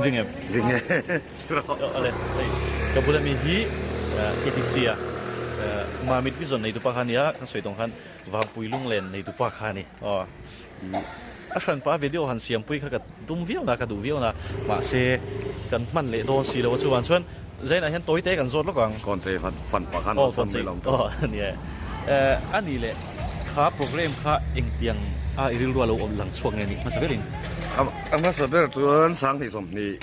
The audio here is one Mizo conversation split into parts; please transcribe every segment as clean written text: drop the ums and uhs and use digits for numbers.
Ring em? Ring e. Ale, hei ka bula mi hi KTC a Mamit Vision nei tupa kha a nia, ka sawi tawng khan Vangpui Lunglen nei tupa kha a ni. Aw a hranpa video han siampui kha ka tum viau na, ka duh viau na, mahse kan hman leh dawn si lo a chuan chuan Zainah hian tawite kan zawt lawk ang. Kawnchei fan fan pah khan awlsam mai lo ang tawh. Aw nia a nih leh kha program kha engtiang a i rilru a lo awm lang chhuak nge nih hmasa berin? A hmasa ber chuan 2020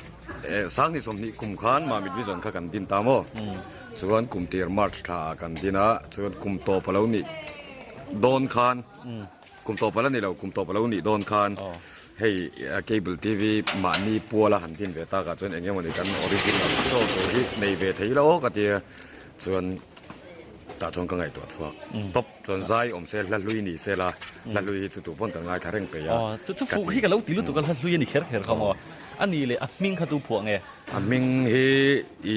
2020 kum khan Mamit Vision kha kan din ta maw? Chuan kum tir March thla ah kan din a, chuan kum tawp a lo nih dawn khan Kum tawp a la ni lo, kum tawp a lo nih dawn khan hei cable TV mahni puala han din ve takah chuan eng emawni kan original show tur hi nei ve thei ila aw ka tia chuan tah chuan ka ngaihtuah chhuak tawp chuan zai awm se hla hlui ni se la hla hlui hi chu tu pawn kan ngaithla reng peih a chu chu fuh hi ka lo ti lutuk a hla hlui a ni kher kher kha maw a ni leh a hming kha tu phuah nge a hming hi i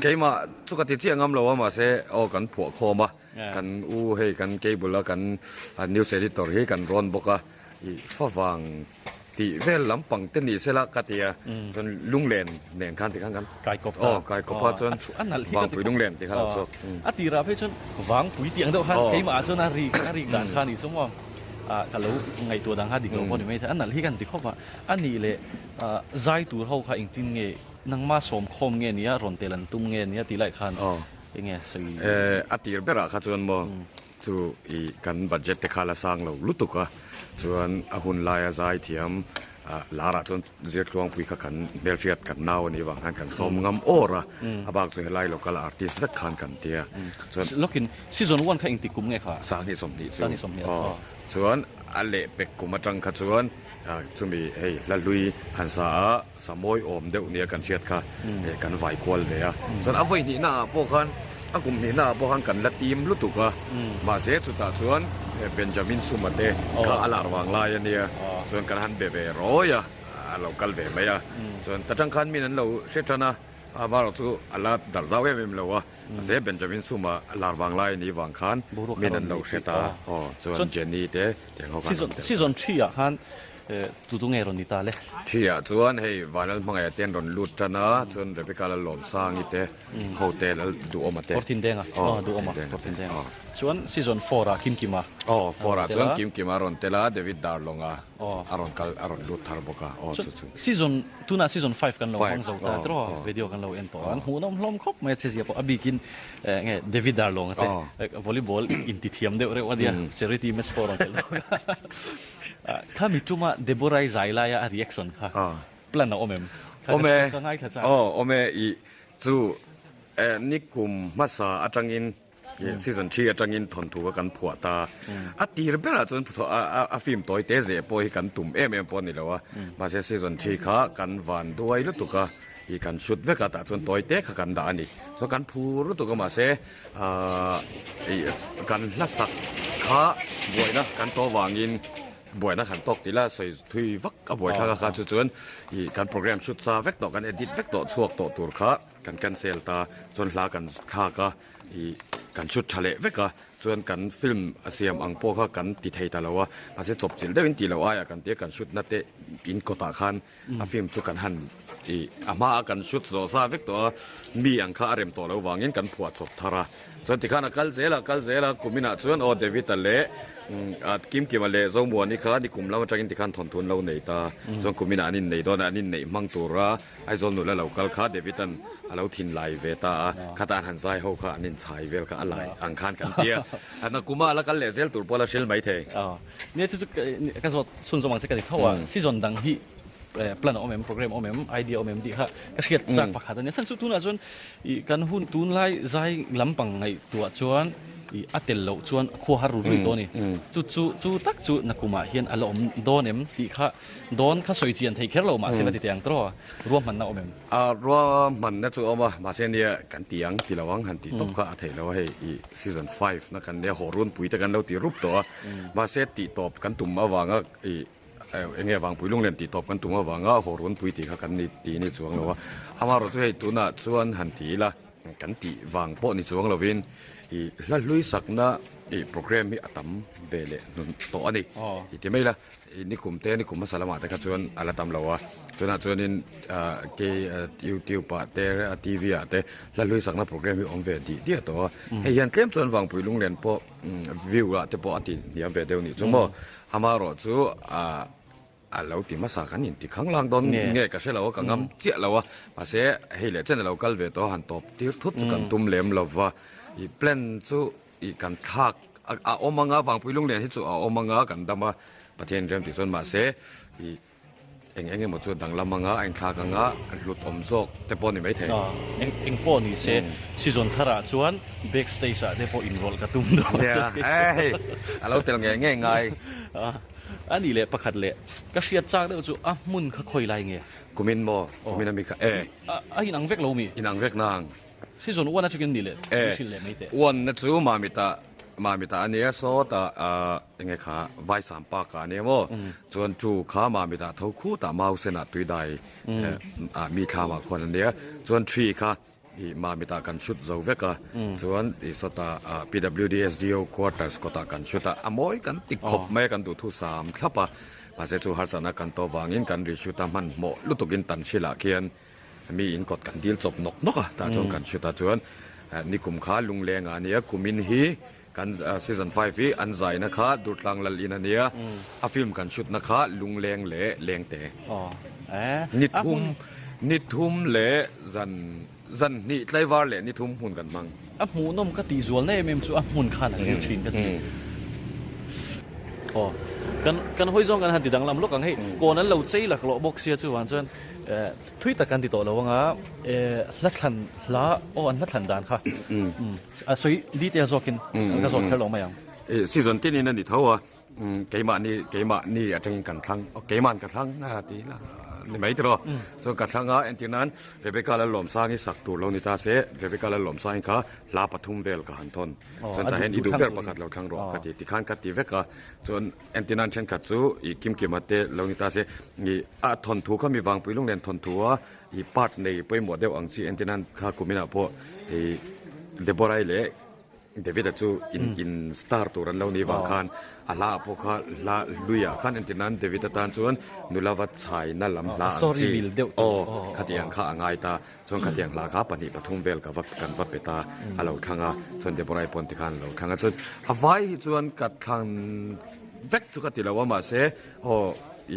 keimah chu ka ti chiah ngam lo a mahse aw kan phuah khawm a. Kan u hei kan cable a kan news editor hi kan rawn bawk a, ih favang tih vel lampang te ni sela ka ti a, chuan lunglen nen khan tikhan kan Kaikawp ta aw kaikawp a chuan vangpui lunglen tih khan a chhuak. A tirah phei chuan vangpui tih ang deuh khan keimah ah chuan a rik a rik dan kha a nih chu maw ah ka lo ngaihtuah dan kha dik lo pawh ni mai thei a nalh hi kan ti khawp a, a nih leh zai tur ho kha engtin nge nangma sawmkhawm nge nia rawn tel an tum nge nia tih lai khan Enge sawi? Eh, a tir berah kha chuan maw chu i kan budget te kha la sang lo lutuk a, chuan a hun laia zai thiam larah chuan zirthluangpui kha kan hmelhriat kan nau a nih vang khan kan sawm ngam awr a, a bak chu helai local artist vek khan kan tia chuan Lawkin season one kha engtik kum nge kha? 2020 chu. 2020 aw. Chuan a lehpek kum atang kha chuan chumi hei hla hlui han sa a, Samawi awm deuh nia kan hriat kha kan vai kual ve a. Chuan a vawi hnihna ah pawh khan a kum hnihna ah pawh khan kan la tim lutuk a. Mahse chutah chuan Benjamin Suma te kha a lar vang lai a nia. Chuan kan han be ve rawi a, a lo kal ve mai a. Chuan ta tang khan min an lo hre tan a, amaherawh chu a la darh zau em em lo a. Mahse Benjamin Suma a lar vang lai a nih vang khan min an lo hre ta a. Aw chuan Jenny te tiang ho khan an tel ta. Season 3 ah khan Tu tu nge rawn ni ta le? Ṭhiah chuan hei Vanlal hmangaih te an rawn lut ṭan a, chuan Rebecca Lalawmsangi te ho te Lal Duhawma te. Kawrthindenga, aw Duhawma, Kawrthindenga. Chuan season four ah Kimkima. Aw four ah chuan Kimkima a rawn tel a, David Darlawnga a rawn kal a rawn lut thar bawk a, aw chu chu. Season tunah season five kan lo hmang zo ta tiraw, video kan lo en tawh a, an hmuhnawm hlawm khawp mai a, chezia pawh a bikin nge David Darlawnga te volleyball intithiam deuh reuh a nia, charity match pawh a rawn tel bawk a. Kha mi tuma Deborah-i zai laia a reaction kha plan a awm em? Awm e, aw awm e, i chu nikum hmasa atangin season 3 atangin thawnthu kha kan phuah ta. A tir berah chuan a film tawi te zeh pawh hi kan tum em em pawh a ni lo a, mahse season 3 kha kan van duai lutuk a, i kan shoot vek a tah chuan tawi te kha kan dah a ni. Chuan kan phur lutuk a mahse Ahh kan hlasak kha buaina kan tawh vangin buaina kan tawk tih la sawi thui vak a buai thlak a kha chu chuan ih kan program shoot sa vek tawh kan edit vek tawh chhuak tawh tur kha kan cancel ta chuan hla kan thlak a ih kan shoot tha leh vek a chuan kan film a siam ang pawh kha kan ti thei ta lo a mahse chawpchilh deuhin tih loh aiah kan tia kan shoot na te in kawtah khan A film chu kan han tih a hma a kan shoot zawh sa vek tawh a, mi ang kha a rem tawh loh vangin kan phuah chawp thar a. Chuan tikhan a kal zel a, kal zel a, kuminah chuan aw David-a leh Kimkima leh Zomuani kha nikum lam atangin tikhan thawnthu an lo nei ta. Chuan kuminah an innei dawn a, an inneih hmang tura Aizawl nula lo kal kha David-a'n a lo thinlai ve ta a, khata an han zai ho kha an inchhai vel kha a lai ang khan kan ti a. Nakuma a la kal leh zel tur pawh a la hril maithei. Nia chu chu ka zawt chhun zawm ang che ka ti tho a, season dang hi plan a awm em, program a awm em, idea a awm em tih kha ka hriat chak pakhat a nia. Chhan chu tunah chuan ih kan hun tunlai zai lampang ngaihtuah chuan ih a tel loh chuan a khua har ru rui tawh a ni. Chu chu chu tak chu nakumah hian a la awm dawn em tih kha dawn kha sawi chian thei kher lo mahse la ti teh ang tawh a, ruahmanna a awm em? A ruahmanna chu a awm a, mahse nia kan ti ang ti lo ang han tih tawp kha a theih lo a, hei ih season five na kan nia haw runpui te kan lo ti rup tawh a. Mahse tih tawp kan tum avanga ih eng nge vangpui lunglen tih tawp kan tum avanga haw runpui tih kha kan ni tih ni chuang lo a. Amaherawhchu hei tunah chuan han ti ila. kan tih vang pawh ni chuang lovin ih hla hlui sakna ih program hi a tam ve leh hnun tawh a ni. I ti mai la, ih nikum te nikum hmasa lamah te kha chuan a la tam lo a, tunah chuanin ah kei youtube ah te tv ah te hla hlui sakna program hi awm ve dih diah tawh a, hei hian tlem chuan Vangpui lunglen pawh view ah te pawh a ti hniam ve deuh nih chu maw, amaherawh chu ah. A lo ti hmasa kan inti khang lang dawn nge ka hre lo a, ka ngam chiah lo a, mahse hei leh chen a lo kal ve tawh a, han tawp tir thut chu kan tum lem lo va, ih plan chu ih kan thlak a awm anga Vangpui Lunglian hi chu a awm anga kan dam a, Pathian rem tih chuan mahse ih eng eng emaw chu danglam anga a inthlak anga hlut awm zawk te pawh a ni maithei. Eng eng pawh ni se season tharah chuan back stage ah te pawh inrawlh ka tum dawn. Nia, hei a lo tel ngei ngei ngai. A nih leh pakhat leh ka hriat chak deuh chu a hmun kha khawi lai nge? Kumin maw? Kumin a mi kha e. A inang vek lo mi? Inang vek nang. Season one atangin nih leh e. Hrilh leh mai teh. One na chu Mamita Mamita a nia sawtah enge kha Vaisam Park ah a nia maw? Chuan two kha Mamita tho khutah Mausenah tuidai ah mi thlamah khuan a nia. Chuan three kha Ih Mamitah kan shoot zo vek a, chuan ih sawtah PWD SDO quarters kawtah kan shoot a, a mawi kan ti khawp mai a, kan duh thu sam thlap a, mahse chu harsatna kan tawh vangin kan ri shoot a hmanhmawh lutukin Tanhril ah khian mi in kawt kan dil chawp nawk nawk a, tah chuan kan shoot a, chuan nikum kha Lungleng ah a nia, kumin hi kan season five hi an zaina kha Durtlang Lal in a nia, a film kan shoot na kha Lungleng leh Lengte. Ni thum ni thum leh zan zan hnih tlaivar leh ni thum hmun kan hmang. A hmuhnawm ka tih zualna em em chu a hmun khan a zir thin ka ti. Aw kan kan hawi zawng kan han ti danglam lawk ang hei kawn an lo chei laklawh bawk sia chuvang chuan thui tak kan ti tawh lo anga hla thlan hla aw an hla thlan dan kha. A sawi detail zawkin ka zawt kher lo mai ang. Season tinin a ni tho a, keimahni keimahni atangin kan thlang, keiman ka thlang a ti la ni mai tiraw. Chuan ka thlang a entir nan Rebecca Lalawmsangi sak tur lo ni ta se, Rebecca Lalawmsangi kha hla pathum vel ka han thawn. Chuan tah hian i duh ber pakhat lo thlang rawh ka ti, tikhan ka ti vek a. Chuan entir nan thenkhat chu i Kimkima te lo ni ta se, i a thawnthu kha mi Vangpui Lunglen thawnthu a, I part nei pawimawh deuh ang chi entir nan kha kuminah pawh i Deborah-i leh David-a chu in in star tur an lo nih vang khan a hla ah pawh kha hla hluiah khan entir nan David-a tan chuan nula va chhaina lam hla ang chi aw khatiang kha a ngai ta chuan khatiang hla kha pahnih pathum vel ka va kan va pe ta a lo thlang a chuan Deborah-i pawn tikhan a lo thlang a chuan a vai hi chuan ka thlang vek chu ka ti lo a mahse Aw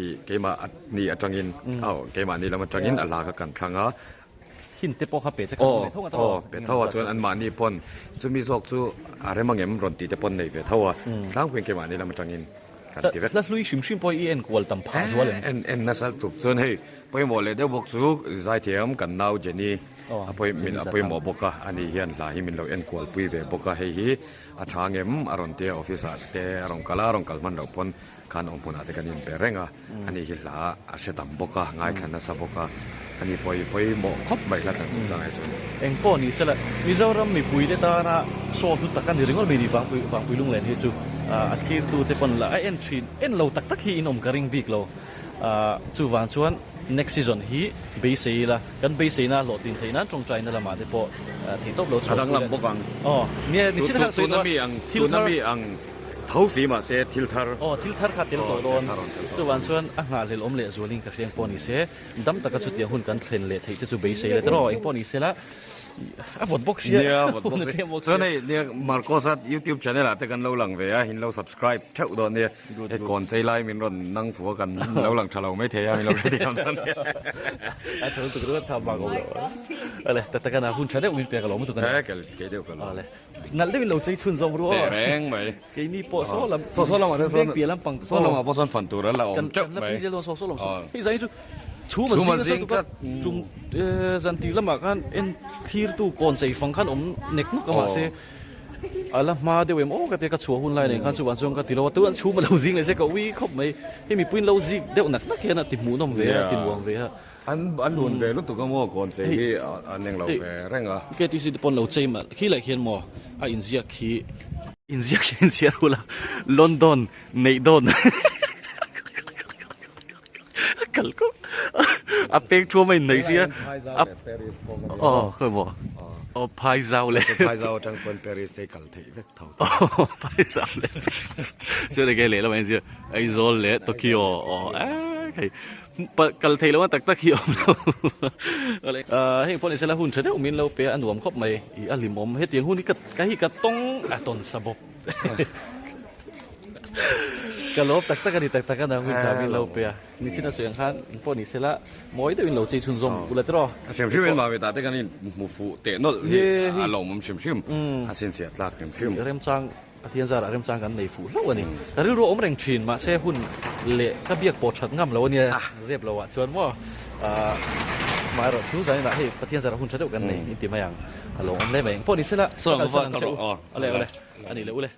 i keimah ni atangin aw keimah ni lam atangin a hla kha kan thlang a. Hint te pawh kha pe che kha awm ve tho a tawh. Aw pe tho a chuan anmahni pawn chumi zawk chu a rem angem rawn tih te pawn nei ve tho a tlangpuiin keimah ni lam atangin kan ti vek. Hla hlui hrim hrim pawh i en kual tam phah zual em? En en nasa tuk chuan hei pawimawh leh deuh bawk chu zaithiam kan nau Jenny a pawi min a pawimawh bawk a ani hian hla hi min lo en kual pui ve bawk a hei hi a tha ngem a rawn tia office ah te a rawn kal a a rawn kal hman loh pawn Khan awm hmunah te kan inpe reng a, ani hi hla a hre tam bawk a, ngaithla nasa bawk a, ani pawh hi pawimawh khawp mai hla thlan chungchang hi chuan. Eng pawh ni sela, Mizoram mipuite tana saw hlu tak a ni ringawt mai ni Vangpui Vangpui Lunglen hi chu a thlirtu te pawn la a en thin, en lo tak tak hi in awm ka ring bik lo. Chuvang chuan next season hi beisei ila, kan beiseina hlawhtlin theih nan tawngtaina lamah te pawh theihtawp lo chhuah pui la. A danglam bawk ang. Aw, nia, nichin khan sawi tawh a, thil thar. Tuna mi ang. Tho si mahse thil thar. Aw, thil thar kha tel tawh dawn. Chuvang chuan a nghahhlelh awm leh zualin ka hriang pawh ni se, dam taka chutiang hun kan thlen leh theih te chu beisei la tiraw, eng pawh ni se la, a vawt bawk sia. Nia, a vawt bawk sia. Chuan hei nia Marcos-a YouTube channel ah te kan lo lang ve a, in lo subscribe theuh dawn nia. Hei kawn chei lai min rawn nang fu a kan lo lang tha lo mai thei a, min lo hrethiam dawn nia. A tha lutuk ringawt kha bak awm lo. Ale, tak taka na hun tha deuh min pek alawm lutuk a nia. He, kei deuh ka lo. Ale. Nalh deuhin lo chei chhun zawng ru aw. Teh reng mai. Keini pawh saw lam. Saw saw lamah te chuan. Veng piah lampang. Saw lamah pawh chuan fan tur an la awm teuh mai. Kan la phei zel dawn saw saw lam saw. Hei zan hi chu chhum a zing nasa tuk a. Tum zan tir lamah khan en thlir tu kawn chei fang khan awm nek nuk a mahse a la hma deuh em aw ka tia ka chhuah hun lai nen khan chuvang chuan ka ti lo a tunah chhum a lo zing leh se ka ui khawp mai. Hei mipuiin lo zik deuh nak nak hian a ti hmuhnawm ve a ti nuam ve a. An an lun ve lutuk a maw kawn chei hi an eng lo ve reng a. KTC te pawn lo chei mah khi leh khian maw a inziak khi inziak hi inziak rul a London neih dawn kal kawp. A peng thuam a inneih sia. Aw khawi maw? Aw phai zau leh. Phai zau atang pawn Paris te kal theih vek tho. Aw phai zau leh Paris. Chuan enge lehlam a inzia Aizawl leh Tokyo aw eh hei kal theih loh a tak tak hi a awm lo. Heng pawh ni sela hun tha deuh min lo pe a nuam khawp mai i a hlimawm hetiang hun hi ka hi ka tawng a tawn sa bawk. Ka lawm tak tak a ni tak tak a nang hun tha min lo pe a. Nichin a sawi ang khan eng pawh ni sela mawi deuhin lo chei chhunzawm ula tiraw. A hrim hrim in mami tah te kan in hmu fuh teh nawlh hi a lawmawm hrim hrim a chhinchhiah tlak hrim hrim. Remchang Pathian zarah remchang kan nei fuh hlauh a ni. Ka rilru a awm reng thin mahse hun leh ka biak pawh that ngam lo a nia zep lo ah chuan maw amaherawh chu zaninah hei Pathian zarah hun tha deuh kan nei inti mai ang a lawmawm hle mai. Eng pawh ni sela ka kalsan ang che u. Awle awle a nih leh ule.